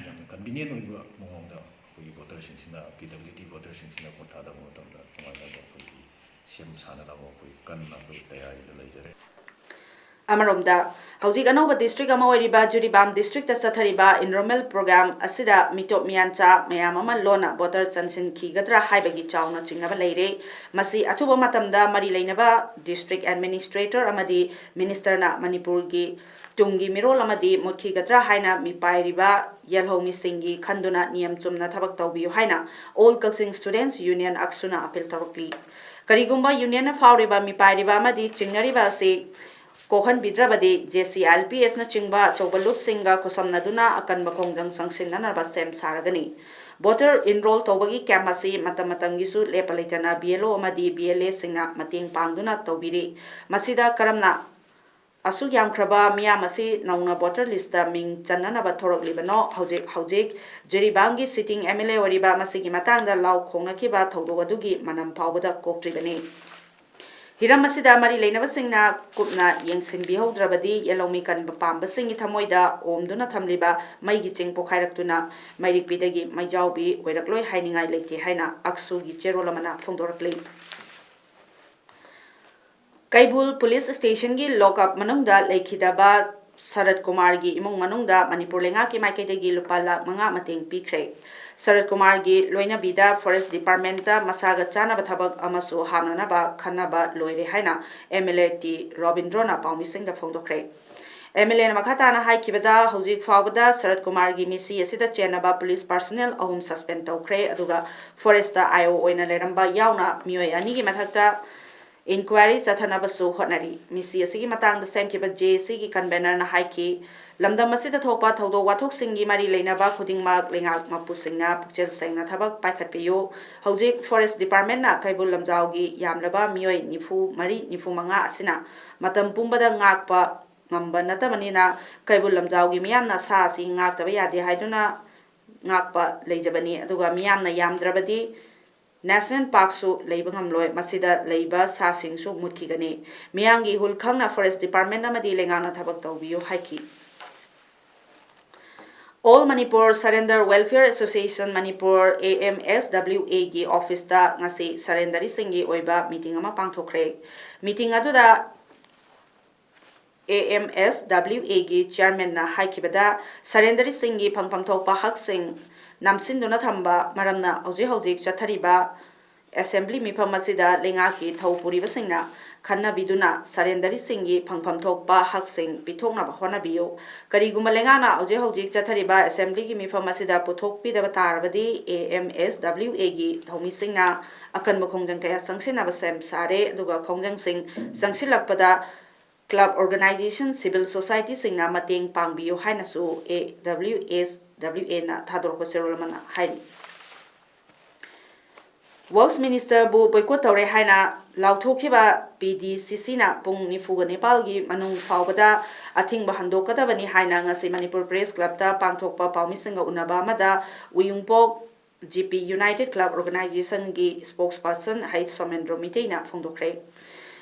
ꯌꯥꯝꯅ convenient ꯑꯣꯏꯕ ꯃꯑꯣꯡꯗ ꯑꯩꯈꯣꯏꯒꯤ ꯚꯣꯇꯔꯁꯤꯡꯁꯤꯅ PWD ꯚꯣꯇꯔꯁꯤꯡꯁꯤꯅ ꯚꯣꯠ ꯊꯥꯗꯕ ꯃꯇꯝꯗ ꯅꯨꯡꯉꯥꯏꯅꯕ ꯑꯩꯈꯣꯏꯒꯤ ꯁꯦꯝ ꯁꯥꯅꯅꯕ ꯑꯩꯈꯣꯏ ꯀꯟꯅ ꯑꯩꯈꯣꯏ ꯇꯌꯥꯔꯤꯗ ꯂꯩꯖꯔꯦ꯫ ꯑꯃꯔꯣꯝꯗ, ꯍꯧꯖꯤꯛ ꯑꯅꯧꯕ district ꯑꯃ ꯑꯣꯏꯔꯤꯕ ꯖꯤꯔꯤꯕꯥꯝ district ꯇ ꯆꯠꯊꯔꯤꯕ enrollment program ꯑꯁꯤꯗ ꯃꯤꯇꯣꯞ ꯃꯤꯌꯥꯟꯆꯥ ꯃꯌꯥꯝ ꯑꯃ ꯂꯣꯟꯅ voter ꯆꯟꯁꯤꯟꯈꯤꯒꯗ꯭ꯔꯥ ꯍꯥꯏꯕꯒꯤ ꯆꯥꯎꯅ ꯆꯤꯡꯅꯕ ꯂꯩꯔꯦ꯫ ꯃꯁꯤ ꯑꯊꯨꯕ ꯃꯇꯝꯗ ꯃꯔꯤ ꯂꯩꯅꯕ district administrator ꯑꯃꯗꯤ minister ꯅ ꯃꯅꯤꯄꯨꯔꯒꯤ ꯇꯨꯡꯒꯤ ꯃꯤꯔꯣꯜ ꯑꯃꯗꯤ ꯃꯨꯠꯈꯤꯒꯗ꯭ꯔꯥ ꯍꯥꯏꯅ ꯃꯤꯄꯥꯏꯔꯤꯕ ꯌꯦꯜꯍꯧꯃꯤꯁꯤꯡꯒꯤ ꯈꯟꯗꯨꯅ ꯅꯤꯌꯝ ꯆꯨꯝꯅ ꯊꯕꯛ ꯇꯧꯕꯤꯌꯨ ꯍꯥꯏꯅ All Kaksing Students Union, ꯑꯛꯁꯨꯅ appeal ꯇꯧꯔꯛꯂꯤ꯫ ꯀꯔꯤꯒꯨꯝꯕ union ꯅ ꯐꯥꯎꯔꯤꯕ ꯃꯤꯄꯥꯏꯔꯤꯕ ꯑꯃꯗꯤ ꯆꯤꯡꯅꯔꯤꯕ ꯑꯁꯤ ꯀꯣꯛꯍꯟꯕꯤꯗ꯭ꯔꯕꯗꯤ JCLPS ꯅꯆꯤꯡꯕ ꯑꯆꯧꯕ ꯂꯨꯞꯁꯤꯡꯒ ꯈꯨꯠꯁꯝꯅꯗꯨꯅ ꯑꯀꯟꯕ ꯈꯣꯡꯖꯪ ꯆꯪꯁꯤꯟꯅꯅꯕ ꯁꯦꯝ ꯁꯥꯔꯒꯅꯤ꯫ Voter enroll ꯇꯧꯕꯒꯤ camp ꯑꯁꯤ ꯃꯇꯝ ꯃꯇꯝꯒꯤꯁꯨ ꯂꯦꯞꯄ ꯂꯩꯇꯅ BLO ꯑꯃꯗꯤ BLA ꯁꯤꯡꯅ ꯃꯇꯦꯡ ꯄꯥꯡꯗꯨꯅ ꯇꯧꯕꯤꯔꯤ꯫ ꯃꯁꯤꯗ ꯀꯔꯝꯅ ꯑꯁꯨꯛ ꯌꯥꯝꯈ꯭ꯔꯕ ꯃꯤꯌꯥꯝ ꯑꯁꯤ ꯅꯧꯅ voter list ꯇ ꯃꯤꯡ ꯆꯟꯅꯅꯕ ꯊꯣꯔꯛꯂꯤꯕꯅꯣ? ꯍꯧꯖꯤꯛ ꯍꯧꯖꯤꯛ ꯖꯤꯔꯤꯕꯥꯝꯒꯤ sitting MLA ꯑꯣꯏꯔꯤꯕ ꯃꯁꯤꯒꯤ ꯃꯇꯥꯡꯗ ꯂꯥꯎ ꯈꯣꯡꯅꯈꯤꯕ ꯊꯧꯗꯣꯛ ꯑꯗꯨꯒꯤ ꯃꯅꯝ ꯐꯥꯎꯕꯗ ꯀꯣꯛꯇ꯭ꯔꯤꯕꯅꯤ꯫ ꯍꯤꯔꯝ ꯑꯁꯤꯗ ꯃꯔꯤ ꯂꯩꯅꯕꯁꯤꯡꯅ ꯀꯨꯞꯅ ꯌꯦꯡꯁꯤꯟꯕꯤꯍꯧꯗ꯭ꯔꯕꯗꯤ ꯌꯦꯜꯍꯧꯃꯤ ꯀꯟꯕ ꯄꯥꯝꯕꯁꯤꯡꯒꯤ ꯊꯃꯣꯏꯗ ꯑꯣꯝꯗꯨꯅ ꯊꯝꯂꯤꯕ ꯃꯩꯒꯤ ꯆꯤꯡ ꯄꯣꯈꯥꯏꯔꯛꯇꯨꯅ ꯃꯩꯔꯤꯛꯄꯤꯗꯒꯤ ꯃꯩꯖꯥꯎꯕꯤ ꯑꯣꯏꯔꯛꯂꯣꯏ ꯍꯥꯏꯅꯤꯡꯉꯥꯏ ꯂꯩꯇꯦ ꯍꯥꯏꯅ ꯑꯛꯁꯨꯒꯤ ꯆꯦꯔꯣꯜ ꯑꯃꯅ ꯐꯣꯡꯗꯣꯔꯛꯂꯤ꯫ ꯀꯩꯕꯨꯜ police station ꯒꯤ lock up ꯃꯅꯨꯡꯗ ꯂꯩꯈꯤꯗꯕ ꯁꯔꯠ ꯀꯨꯃꯥꯔꯒꯤ ꯏꯃꯨꯡ ꯃꯅꯨꯡꯗ ꯃꯅꯤꯄꯨꯔ ꯂꯩꯉꯥꯛꯀꯤ ꯃꯥꯏꯀꯩꯗꯒꯤ ꯂꯨꯄꯥ ꯂꯥꯈ ꯃꯉꯥ ꯃꯇꯦꯡ ꯄꯤꯈ꯭ꯔꯦ꯫ ꯁꯔꯠ ꯀꯨꯃꯥꯔꯒꯤ ꯂꯣꯏꯅꯕꯤꯗ forest department ꯇ ꯃꯁꯥꯒ ꯆꯥꯟꯅꯕ ꯊꯕꯛ ꯑꯃꯁꯨ ꯍꯥꯞꯅꯅꯕ ꯈꯟꯅꯕ ꯂꯣꯏꯔꯦ ꯍꯥꯏꯅ MLA ꯇꯤ ꯔꯣꯕꯤꯟꯗ꯭ꯔꯣꯅ ꯄꯥꯎꯃꯤꯁꯤꯡꯗ ꯐꯣꯡꯗꯣꯛꯈ꯭ꯔꯦ꯫ MLA ꯅ ꯃꯈꯥ ꯇꯥꯅ ꯍꯥꯏꯈꯤꯕꯗ, ꯍꯧꯖꯤꯛ ꯐꯥꯎꯕꯗ ꯁꯔꯠ ꯀꯨꯃꯥꯔꯒꯤ ꯃꯤꯁꯤ ꯑꯁꯤꯗ ꯆꯦꯟꯅꯕ police personnel ꯑꯍꯨꯝ suspend ꯇꯧꯈ꯭ꯔꯦ, ꯑꯗꯨꯒ forest IO ꯑꯣꯏꯅ ꯂꯩꯔꯝꯕ ꯌꯥꯎꯅ ꯃꯤꯑꯣꯏ ꯑꯅꯤꯒꯤ ꯃꯊꯛꯇ inquiry ꯆꯠꯊꯅꯕꯁꯨ ꯍꯣꯠꯅꯔꯤ꯫ ꯃꯤꯁꯤ ꯑꯁꯤꯒꯤ ꯃꯇꯥꯡꯗ ꯁꯦꯝꯈꯤꯕ JAC ꯒꯤ convener ꯅ ꯍꯥꯏꯈꯤ, ꯂꯝꯗꯝ ꯑꯁꯤꯗ ꯊꯣꯛꯄ ꯊꯧꯗꯣꯛ ꯋꯥꯊꯣꯛꯁꯤꯡꯒꯤ ꯃꯔꯤ ꯂꯩꯅꯕ ꯈꯨꯗꯤꯡꯃꯛ ꯂꯩꯉꯥꯛ ꯃꯄꯨꯁꯤꯡꯅ ꯄꯨꯛꯆꯦꯜ ꯁꯦꯡꯅ ꯊꯕꯛ ꯄꯥꯏꯈꯠꯄꯤꯌꯨ꯫ ꯍꯧꯖꯤꯛ forest department ꯅ ꯀꯩꯕꯨꯜ ꯂꯝꯖꯥꯎꯒꯤ ꯌꯥꯝꯂꯕ ꯃꯤꯑꯣꯏ ꯅꯤꯐꯨ ꯃꯔꯤ, ꯅꯤꯐꯨ ꯃꯉꯥ ꯑꯁꯤꯅ ꯃꯇꯝ ꯄꯨꯝꯕꯗ ꯉꯥꯛꯄ ꯉꯝꯕ ꯅꯠꯇꯕꯅꯤꯅ, ꯀꯩꯕꯨꯜ ꯂꯝꯖꯥꯎꯒꯤ ꯃꯤꯌꯥꯝꯅ ꯁꯥ ꯑꯁꯤ ꯉꯥꯛꯇꯕ ꯌꯥꯗꯦ ꯍꯥꯏꯗꯨꯅ ꯉꯥꯛꯄ ꯂꯩꯖꯕꯅꯤ꯫ ꯑꯗꯨꯒ ꯃꯤꯌꯥꯝꯅ ꯌꯥꯝꯗ꯭ꯔꯕꯗꯤ national park ꯁꯨ ꯂꯩꯕ ꯉꯝꯂꯣꯏ, ꯃꯁꯤꯗ ꯂꯩꯕ ꯁꯥꯁꯤꯡꯁꯨ ꯃꯨꯠꯈꯤꯒꯅꯤ꯫ ꯃꯤꯌꯥꯝꯒꯤ ꯏꯍꯨꯜ ꯈꯪꯅ forest department ꯑꯃꯗꯤ ꯂꯩꯉꯥꯛꯅ ꯊꯕꯛ ꯇꯧꯕꯤꯌꯨ ꯍꯥꯏꯈꯤ꯫ All Manipur Surrender Welfare Association Manipur, A M S W A ꯒꯤ ꯑꯣꯐꯤꯁꯇ ꯉꯁꯤ ꯁꯔꯦꯟꯗꯔꯤꯁꯤꯡꯒꯤ ꯑꯣꯏꯕ ꯃꯤꯇꯤꯡ ꯑꯃ ꯄꯥꯡꯊꯣꯛꯈ꯭ꯔꯦ꯫ ꯃꯤꯇꯤꯡ ꯑꯗꯨꯗ A M S W A ꯒꯤ ꯆꯤꯌꯔꯃꯦꯟꯅ ꯍꯥꯏꯈꯤꯕꯗ, ꯁꯔꯦꯟꯗꯔꯤꯁꯤꯡꯒꯤ ꯐꯪꯐꯝ ꯊꯣꯛꯄ ꯍꯛꯁꯤꯡ ꯅꯝꯁꯤꯟꯗꯨꯅ ꯊꯝꯕ ꯃꯔꯝꯅ ꯍꯧꯖꯤꯛ ꯍꯧꯖꯤꯛ ꯆꯠꯊꯔꯤꯕ ꯑꯦꯁꯦꯝꯕ꯭ꯂꯤ ꯃꯤꯐꯝ ꯑꯁꯤꯗ ꯂꯩꯉꯥꯛꯀꯤ ꯊꯧ ꯄꯨꯔꯤꯕꯁꯤꯡꯅ ꯈꯟꯅꯕꯤꯗꯨꯅ ꯁꯔꯦꯟꯗꯔꯤꯁꯤꯡꯒꯤ ꯐꯪꯐꯝ ꯊꯣꯛꯄ ꯍꯛꯁꯤꯡ ꯄꯤꯊꯣꯛꯅꯕ ꯍꯣꯠꯅꯕꯤꯌꯨ꯫ ꯀꯔꯤꯒꯨꯝꯕ ꯂꯩꯉꯥꯛꯅ ꯍꯧꯖꯤꯛ ꯍꯧꯖꯤꯛ ꯆꯠꯊꯔꯤꯕ ꯑꯦꯁꯦꯝꯕ꯭ꯂꯤꯒꯤ ꯃꯤꯐꯝ ꯑꯁꯤꯗ ꯄꯨꯊꯣꯛꯄꯤꯗꯕ ꯇꯥꯔꯕꯗꯤ, A M S W A ꯒꯤ ꯊꯧꯃꯤꯁꯤꯡꯅ ꯑꯀꯟꯕ ꯈꯣꯡꯖꯪ ꯀꯌꯥ ꯆꯪꯁꯤꯟꯅꯕ ꯁꯦꯝ ꯁꯥꯔꯦ, ꯑꯗꯨꯒ ꯈꯣꯡꯖꯪꯁꯤꯡ ꯆꯪꯁꯤꯜꯂꯛꯄꯗ club organization, civil society ꯁꯤꯡꯅ ꯃꯇꯦꯡ ꯄꯥꯡꯕꯤꯌꯨ ꯍꯥꯏꯅꯁꯨ A W S W A ꯅ ꯊꯥꯗꯣꯔꯛꯄ ꯆꯦꯔꯣꯜ ꯑꯃꯅ ꯍꯥꯏꯔꯤ꯫ Works Minister ꯕꯨ boycott ꯇꯧꯔꯦ ꯍꯥꯏꯅ ꯂꯥꯎꯊꯣꯛꯈꯤꯕ P D C C ꯅ ꯄꯨꯡ ꯅꯤꯐꯨꯒ ꯅꯤꯄꯥꯜꯒꯤ ꯃꯅꯨꯡ ꯐꯥꯎꯕꯗ ꯑꯊꯤꯡꯕ ꯍꯟꯗꯣꯛꯀꯗꯕꯅꯤ ꯍꯥꯏꯅ ꯉꯁꯤ ꯃꯅꯤꯄꯨꯔ Press Club ꯇ ꯄꯥꯡꯊꯣꯛꯄ ꯄꯥꯎꯃꯤꯁꯤꯡꯒ ꯎꯅꯕ ꯑꯃꯗ ꯎꯌꯨꯡꯄꯣꯛ G P United Club Organization ꯒꯤ spokesperson ꯍꯩ ꯁꯣꯃꯦꯟꯗ꯭ꯔꯣ ꯃꯤꯇꯩꯅ ꯐꯣꯡꯗꯣꯛꯈ꯭ꯔꯦ꯫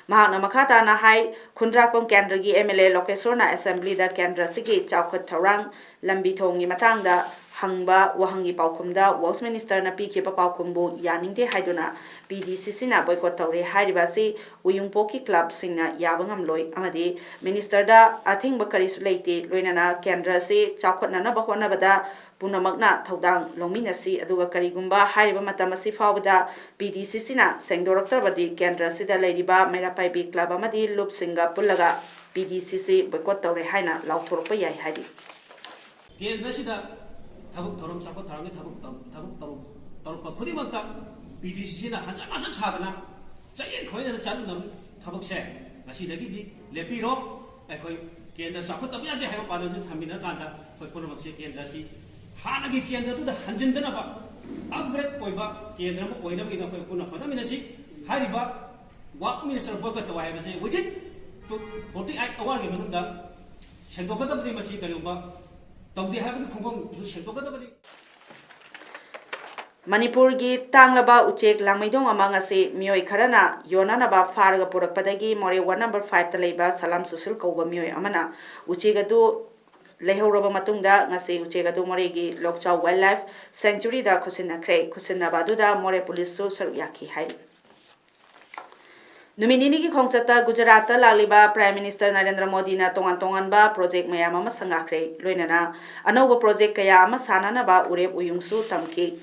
ꯃꯍꯥꯛꯅ ꯃꯈꯥ ꯇꯥꯅ ꯍꯥꯏ, ꯈꯨꯟꯗ꯭ꯔꯥꯛꯄꯝ ꯀꯦꯟꯗ꯭ꯔꯒꯤ M L A ꯂꯣꯀꯦꯁꯣꯔꯅ ꯑꯦꯁꯦꯝꯕ꯭ꯂꯤꯗ ꯀꯦꯟꯗ꯭ꯔ ꯑꯁꯤꯒꯤ ꯆꯥꯎꯈꯠ ꯊꯧꯔꯥꯡ, ꯂꯝꯕꯤ ꯊꯣꯡꯒꯤ ꯃꯇꯥꯡꯗ ꯍꯪꯕ ꯋꯥꯍꯪꯒꯤ ꯄꯥꯎꯈꯨꯝꯗ Works Minister ꯅ ꯄꯤꯈꯤꯕ ꯄꯥꯎꯈꯨꯝꯕꯨ ꯌꯥꯅꯤꯡꯗꯦ ꯍꯥꯏꯗꯨꯅ P D C C ꯅ boycott ꯇꯧꯔꯦ ꯍꯥꯏꯔꯤꯕ ꯑꯁꯤ ꯎꯌꯨꯡꯄꯣꯛꯀꯤ club ꯁꯤꯡꯅ ꯌꯥꯕ ꯉꯝꯂꯣꯏ ꯑꯃꯗꯤ Minister ꯗ ꯑꯊꯤꯡꯕ ꯀꯔꯤꯁꯨ ꯂꯩꯇꯦ, ꯂꯣꯏꯅꯅ ꯀꯦꯟꯗ꯭ꯔ ꯑꯁꯤ ꯆꯥꯎꯈꯠꯅꯅꯕ ꯍꯣꯠꯅꯕꯗ ꯄꯨꯝꯅꯃꯛꯅ ꯊꯧꯗꯥꯡ ꯂꯧꯃꯤꯟꯅꯁꯤ, ꯑꯗꯨꯒ ꯀꯔꯤꯒꯨꯝꯕ ꯍꯥꯏꯔꯤꯕ ꯃꯇꯝ ꯑꯁꯤ ꯐꯥꯎꯕꯗ P D C C ꯅ ꯁꯦꯡꯗꯣꯔꯛꯇ꯭ꯔꯕꯗꯤ ꯀꯦꯟꯗ꯭ꯔ ꯑꯁꯤꯗ ꯂꯩꯔꯤꯕ ꯃꯩꯔꯥ ꯄꯥꯏꯕꯤ club ꯑꯃꯗꯤ ꯂꯨꯞꯁꯤꯡꯒ ꯄꯨꯜꯂꯒ P D C C boycott ꯇꯧꯔꯦ ꯍꯥꯏꯅ ꯂꯥꯎꯊꯣꯔꯛꯄ ꯌꯥꯏ ꯍꯥꯏꯔꯤ꯫ ꯀꯦꯟꯗ꯭ꯔꯁꯤꯗ ꯊꯕꯛ ꯊꯧꯔꯝ ꯆꯥꯎꯈꯠ ꯊꯧꯔꯥꯡꯒꯤ ꯊꯕꯛ ꯇꯧ-, ꯊꯕꯛ ꯇꯧ-, ꯇꯧꯔꯛꯄ ꯈꯨꯗꯤꯡꯃꯛꯇ P D C C ꯅ ꯍꯟꯖꯟ ꯍꯟꯖꯟ ꯁꯥꯗꯅ ꯆꯌꯦꯠ ꯈꯣꯏꯌꯦꯠꯅ ꯆꯠꯅꯕ ꯊꯕꯛꯁꯦ ꯉꯁꯤꯗꯒꯤꯗꯤ ꯂꯦꯞꯄꯤꯔꯣ꯫ ꯑꯩꯈꯣꯏ ꯀꯦꯟꯗ꯭ꯔ ꯆꯥꯎꯈꯠꯇꯕ ꯌꯥꯗꯦ ꯍꯥꯏꯕ ꯄꯥꯟꯗꯝꯁꯤ ꯊꯝꯃꯤꯟꯅꯔꯀꯥꯟꯗ ꯑꯩꯈꯣꯏ ꯄꯨꯝꯅꯃꯛꯁꯦ ꯀꯦꯟꯗ꯭ꯔ ꯑꯁꯤ ꯍꯥꯟꯅꯒꯤ ꯀꯦꯟꯗ꯭ꯔꯗꯨꯗ ꯍꯟꯖꯤꯟꯗꯅꯕ upgrade ꯑꯣꯏꯕ ꯀꯦꯟꯗ꯭ꯔ ꯑꯃ ꯑꯣꯏꯅꯕꯒꯤꯗꯃꯛ ꯑꯩꯈꯣꯏ ꯄꯨꯟꯅ ꯍꯣꯠꯅꯃꯤꯟꯅꯁꯤ꯫ ꯍꯥꯏꯔꯤꯕ Works Minister boycott ꯇꯧ ꯍꯥꯏꯕꯁꯦ within forty eight hour ꯒꯤ ꯃꯅꯨꯡꯗ ꯁꯦꯡꯗꯣꯛꯀꯗꯕꯅꯤ꯫ ꯃꯁꯤ ꯀꯔꯤꯒꯨꯝꯕ ꯇꯧꯗꯦ ꯍꯥꯏꯕꯒꯤ ꯈꯣꯡꯐꯝꯗꯨ ꯁꯦꯡꯗꯣꯛꯀꯗꯕꯅꯤ꯫ ꯃꯅꯤꯄꯨꯔꯒꯤ ꯇꯥꯡꯂꯕ ꯎꯆꯦꯛ ꯂꯥꯡꯃꯩꯗꯣꯡ ꯑꯃ ꯉꯁꯤ ꯃꯤꯑꯣꯏ ꯈꯔꯅ ꯌꯣꯟꯅꯅꯕ ꯐꯥꯔꯒ ꯄꯨꯔꯛꯄꯗꯒꯤ ꯃꯣꯔꯦ ward number five ꯇ ꯂꯩꯕ ꯁꯂꯥꯝ ꯁꯨꯁꯤꯜ ꯀꯧꯕ ꯃꯤꯑꯣꯏ ꯑꯃꯅ ꯎꯆꯦꯛ ꯑꯗꯨ ꯂꯩꯍꯧꯔꯕ ꯃꯇꯨꯡꯗ ꯉꯁꯤ ꯎꯆꯦꯛ ꯑꯗꯨ ꯃꯣꯔꯦꯒꯤ ꯂꯣꯛꯆꯥꯎ Wildlife Sanctuaryꯗ ꯈꯨꯠꯁꯤꯟꯅꯈ꯭ꯔꯦ꯫ ꯈꯨꯠꯁꯤꯟꯅꯕ ꯑꯗꯨꯗ ꯃꯣꯔꯦ ꯄꯨꯂꯤꯁꯁꯨ ꯁꯔꯨꯛ ꯌꯥꯈꯤ ꯍꯥꯏꯔꯤ꯫ ꯅꯨꯃꯤꯠ ꯅꯤꯅꯤꯒꯤ ꯈꯣꯡꯆꯠꯇ ꯒꯨꯖꯔꯥꯠꯇ ꯂꯥꯛꯂꯤꯕ Prime Minister ꯅꯔꯦꯟꯗ꯭ꯔ ꯃꯣꯗꯤꯅ ꯇꯣꯉꯥꯟ ꯇꯣꯉꯥꯟꯕ project ꯃꯌꯥꯝ ꯑꯃ ꯁꯪꯒꯥꯈ꯭ꯔꯦ, ꯂꯣꯏꯅꯅ ꯑꯅꯧꯕ project ꯀꯌꯥ ꯑꯃ ꯁꯥꯅꯅꯕ ꯎꯔꯦꯞ ꯎꯌꯨꯡꯁꯨ ꯇꯝꯈꯤ꯫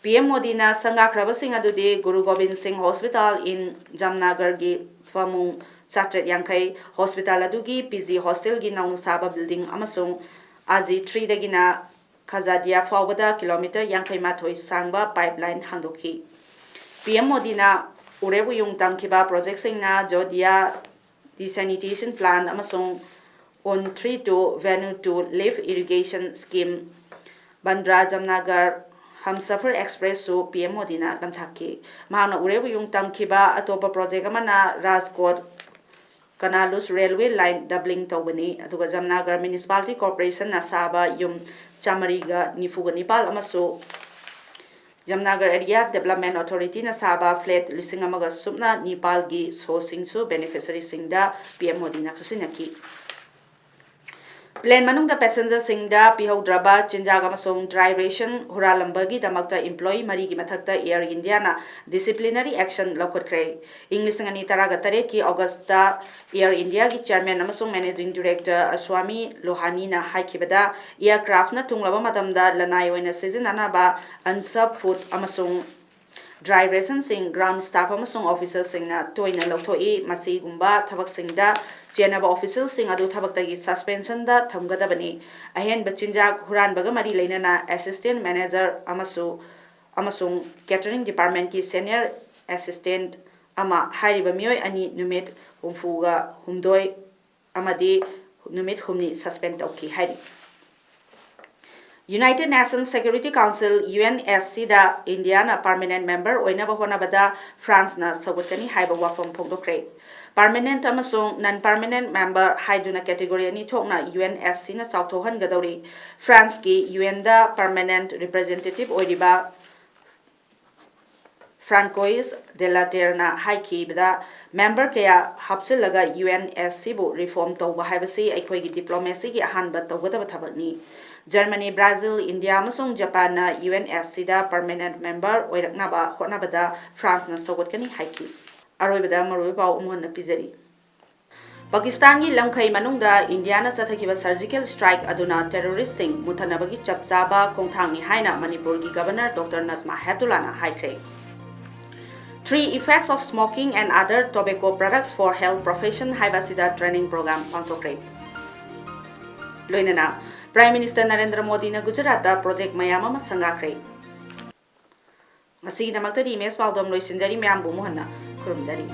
P M ꯃꯣꯗꯤꯅ ꯁꯪꯒꯥꯈ꯭ꯔꯕꯁꯤꯡ ꯑꯗꯨꯗꯤ ꯒꯨꯔꯨ ꯒꯣꯕꯤꯟ ꯁꯤꯡ Hospital in Jamnagarꯒꯤ ꯐꯃꯨꯡ ꯆꯥꯇ꯭ꯔꯦꯠ ꯌꯥꯡꯈꯩ, hospital ꯑꯗꯨꯒꯤ P G hostelꯒꯤ ꯅꯧꯅ ꯁꯥꯕ building ꯑꯃꯁꯨꯡ ꯑꯥꯖꯤ threeꯗꯒꯤꯅ ꯈꯖꯥꯗꯤꯌꯥ ꯐꯥꯎꯕꯗ kilometre ꯌꯥꯡꯈꯩ ꯃꯥꯊꯣꯏ ꯁꯥꯡꯕ pipeline ꯍꯥꯡꯗꯣꯛꯈꯤ꯫ P M ꯃꯣꯗꯤꯅ ꯎꯔꯦꯞ ꯎꯌꯨꯡ ꯇꯝꯈꯤꯕ projectꯁꯤꯡꯅ ꯖꯣꯗꯤꯌꯥ Desalination Plant ꯑꯃꯁꯨꯡ On three to Venu to Lift Irrigation Scheme, Bandra ꯖꯝꯅꯥꯒꯔ Hamsafar Expressꯁꯨ P M ꯃꯣꯗꯤꯅ ꯂꯝꯊꯥꯛꯈꯤ꯫ ꯃꯍꯥꯛꯅ ꯎꯔꯦꯞ ꯎꯌꯨꯡ ꯇꯝꯈꯤꯕ ꯑꯇꯣꯞꯄ project ꯑꯃꯅ ꯔꯥꯖꯀꯣꯠ ꯀꯅꯥꯂꯨꯁ railway line doubling ꯇꯧꯕꯅꯤ, ꯑꯗꯨꯒ ꯖꯝꯅꯥꯒꯔ Municipality Corporationꯅ ꯁꯥꯕ ꯌꯨꯝ ꯆꯥꯃꯔꯤꯒ ꯅꯤꯐꯨꯒ ꯅꯤꯄꯥꯜ ꯑꯃꯁꯨ ꯖꯝꯅꯥꯒꯔ Area Development Authorityꯅ ꯁꯥꯕ flat ꯂꯤꯁꯤꯡ ꯑꯃꯒ ꯁꯨꯞꯅ ꯅꯤꯄꯥꯜꯒꯤ ꯁꯣꯁꯤꯡꯁꯨ beneficiaryꯁꯤꯡꯗ P M ꯃꯣꯗꯤꯅ ꯈꯨꯠꯁꯤꯟꯅꯈꯤ꯫ Plane ꯃꯅꯨꯡꯗ passengerꯁꯤꯡꯗ ꯄꯤꯍꯧꯗ꯭ꯔꯕ ꯆꯤꯟꯖꯥꯛ ꯑꯃꯁꯨꯡ dry ration ꯍꯨꯔꯥꯜꯂꯝꯕꯒꯤꯗꯃꯛꯇ employee ꯃꯔꯤꯒꯤ ꯃꯊꯛꯇ Air Indiaꯅ disciplinary action ꯂꯧꯈꯠꯈ꯭ꯔꯦ꯫ ꯏꯪ ꯂꯤꯁꯤꯡ ꯑꯅꯤ ꯇꯔꯥꯒ ꯇꯔꯦꯠꯀꯤ Augustꯇ Air Indiaꯒꯤ chairman ꯑꯃꯁꯨꯡ managing director ꯑꯁ꯭ꯋꯥꯃꯤ ꯂꯣꯍꯥꯅꯤꯅ ꯍꯥꯏꯈꯤꯕꯗ, aircraftꯅ ꯊꯨꯡꯂꯕ ꯃꯇꯝꯗ ꯂꯅꯥꯏ ꯑꯣꯏꯅ ꯁꯤꯖꯤꯟꯅꯅꯕ unserved food ꯑꯃꯁꯨꯡ dry rationꯁꯤꯡ ground staff ꯑꯃꯁꯨꯡ officerꯁꯤꯡꯅ ꯇꯣꯏꯅ ꯂꯧꯊꯣꯛꯏ꯫ ꯃꯁꯤꯒꯨꯝꯕ ꯊꯕꯛꯁꯤꯡꯗ ꯆꯦꯟꯅꯕ officialꯁꯤꯡ ꯑꯗꯨ ꯊꯕꯛꯇꯒꯤ suspensionꯗ ꯊꯝꯒꯗꯕꯅꯤ꯫ ꯑꯍꯦꯟꯕ ꯆꯤꯟꯖꯥꯛ ꯍꯨꯔꯥꯟꯕꯒ ꯃꯔꯤ ꯂꯩꯅꯅ assistant manager ꯑꯃꯁꯨ, ꯑꯃꯁꯨꯡ catering departmentꯀꯤ senior assistant ꯑꯃ ꯍꯥꯏꯔꯤꯕ ꯃꯤꯑꯣꯏ ꯑꯅꯤ ꯅꯨꯃꯤꯠ ꯍꯨꯝꯐꯨꯒ ꯍꯨꯝꯗꯣꯏ ꯑꯃꯗꯤ ꯅꯨꯃꯤꯠ ꯍꯨꯝꯅꯤ suspend ꯇꯧꯈꯤ ꯍꯥꯏꯔꯤ꯫ United Nations Security Council, UNSCꯗ ꯏꯟꯗꯤꯌꯥꯅ permanent member ꯑꯣꯏꯅꯕ ꯍꯣꯠꯅꯕꯗ ꯐ꯭ꯔꯥꯟꯁꯅ ꯁꯧꯒꯠꯀꯅꯤ ꯍꯥꯏꯕ ꯋꯥꯐꯝ ꯐꯣꯡꯗꯣꯛꯈ꯭ꯔꯦ꯫ Permanent ꯑꯃꯁꯨꯡ non permanent member ꯍꯥꯏꯗꯨꯅ category ꯑꯅꯤ ꯊꯣꯛꯅ UNSCꯅ ꯆꯥꯎꯊꯣꯛꯍꯟꯒꯗꯧꯔꯤ꯫ ꯐ꯭ꯔꯥꯟꯁꯀꯤ UNꯗ permanent representative ꯑꯣꯏꯔꯤꯕ Francois de la Terreꯅ ꯍꯥꯏꯈꯤꯕꯗ, member ꯀꯌꯥ ꯍꯥꯞꯆꯤꯜꯂꯒ U N S Cꯕꯨ reform ꯇꯧꯕ ꯍꯥꯏꯕꯁꯤ ꯑꯩꯈꯣꯏꯒꯤ diplomacyꯒꯤ ꯑꯍꯥꯟꯕ ꯇꯧꯒꯗꯕ ꯊꯕꯛꯅꯤ꯫ Germany, Brazil, India ꯑꯃꯁꯨꯡ Japanꯅ U N S Cꯗ permanent member ꯑꯣꯏꯔꯛꯅꯕ ꯍꯣꯠꯅꯕꯗ Franceꯅ ꯁꯧꯒꯠꯀꯅꯤ ꯍꯥꯏꯈꯤ꯫ ꯑꯔꯣꯏꯕꯗ ꯃꯔꯨꯑꯣꯏꯕ ꯄꯥꯎ ꯑꯃꯨꯛ ꯍꯟꯅ ꯄꯤꯖꯔꯤ꯫ ꯄꯥꯀꯤꯁꯇꯥꯟꯒꯤ ꯂꯝꯈꯩ ꯃꯅꯨꯡꯗ ꯏꯟꯗꯤꯌꯥꯅ ꯆꯠꯊꯈꯤꯕ surgical strike ꯑꯗꯨꯅ terroristꯁꯤꯡ ꯃꯨꯠꯊꯅꯕꯒꯤ ꯆꯞ ꯆꯥꯕ ꯈꯣꯡꯊꯥꯡꯅꯤ ꯍꯥꯏꯅ ꯃꯅꯤꯄꯨꯔꯒꯤ Governor Doctor Najma Heptullahꯅ ꯍꯥꯏꯈ꯭ꯔꯦ꯫ Three effects of smoking and other tobacco products for health profession ꯍꯥꯏꯕ ꯑꯁꯤꯗ training program ꯄꯥꯡꯊꯣꯛꯈ꯭ꯔꯦ꯫ ꯂꯣꯏꯅꯅ Prime Minister ꯅꯔꯦꯟꯗ꯭ꯔ ꯃꯣꯗꯤꯅ ꯒꯨꯖꯔꯥꯠꯇ project ꯃꯌꯥꯝ ꯑꯃ ꯁꯪꯒꯥꯈ꯭ꯔꯦ꯫ ꯉꯁꯤꯒꯤꯗꯃꯛꯇꯗꯤ ꯏꯃꯦꯖ ꯄꯥꯎꯗꯝ ꯂꯣꯏꯁꯤꯟꯖꯔꯤ꯫ ꯃꯌꯥꯝꯕꯨ ꯑꯃꯨꯛ ꯍꯟꯅ ꯈꯨꯔꯨꯝꯖꯔꯤ꯫